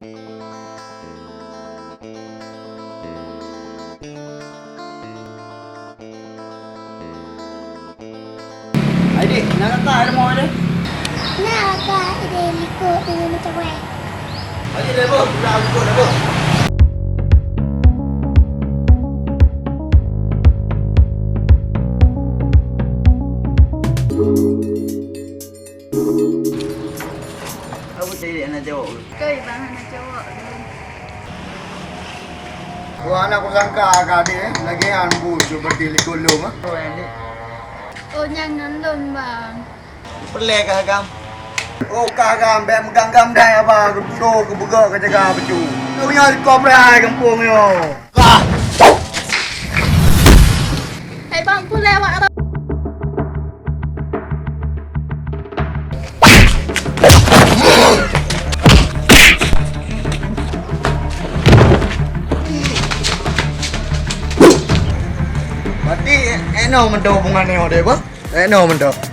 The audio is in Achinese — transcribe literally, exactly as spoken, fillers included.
Hai dik, na kakak ada mau ada? Na kakak ada likot dengan macam weh. Hai dik, dah bos, dah likot dah bos. Apa tadi anak jawab? Kau bang anak jawab. Wah, anak kusangka ka deh, lagi an bu seperti likot lom ah. Oh, yang ni. Oh, nyang ngon lôn, bang. Peureulèe kah agam? Oh, kah agam, bèk meugang-gam dai haba, geupeudô, geubeugöt, geujaga bacut. Kau nyoe sikop raya gampông nyoe. Kah! Hai bang, peureulèe awak. Berarti, eh, no meudo hubungan nyoe deh, bah? Eh, no meudo.